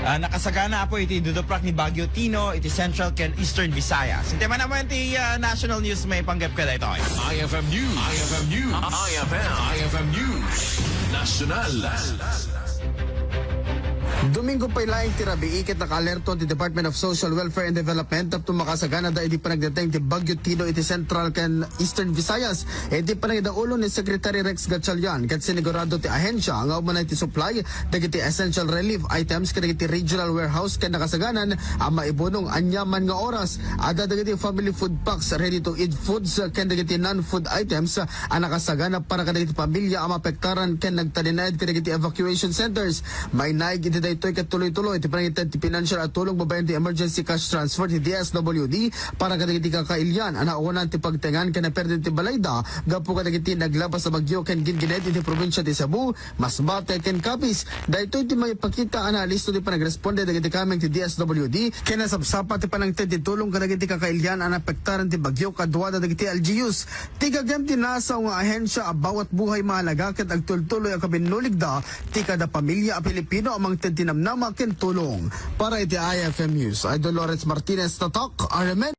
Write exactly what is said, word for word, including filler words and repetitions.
Ah, nakasagana, Apo, iti duduprak ni Bagyo Tino iti Central ken Eastern Visayas. Iti man naman ti, ah, national news, maipanggep ka daytoy. I F M News. I F M News. I F M. I F M News. National. Domingo pay laeng ti rabii ket nakaalerto ti Department of Social Welfare and Development tapno makasaganada iti panagdeteng ti Bagyo Tino iti Central ken Eastern Visayas. Iti panangidaulo ni Secretary Rex Gatchalian ket sinigurado ti ahensya nga umuna iti supply dagiti essential relief items kadagiti regional warehouse ken nakasaganan a maibunong aniaman nga oras. Adda dagiti family food packs, ready-to-eat foods ken dagiti non-food items a nakasagana para kadagiti pamilya a maapektaran ken nagtalinaed kadagiti evacuation centers. Mainaig iti daytoy ket tuloy-tuloy ti panangited ti financial a tulong babaen ti emergency cash transfer ti D S W D para kadagiti kakailian a naonan ti pagtengan ken naperdi ti balayda gapu kadagiti naglabas a bagyo ken ginginaed iti probinsia ti Cebu, Masbate ken Capiz. Daytoy ti mangipakita a naalisto ti panagresponde dagiti kameng ti D S W D ken nasapsapa ti panangted ti tulong kadagiti kakailian a naapektaran ti bagyo kaduada dagiti L G Us. Ti gagem ti nasaw nga ahensya a Bawat Buhay Mahalaga ket agtultuloy a kabinnuligda ti kada pamilya a Pilipino a mangted ti namnama ken tulong. Para iti I F M News, Idol Lawrence Martinez, Tatak, Armen.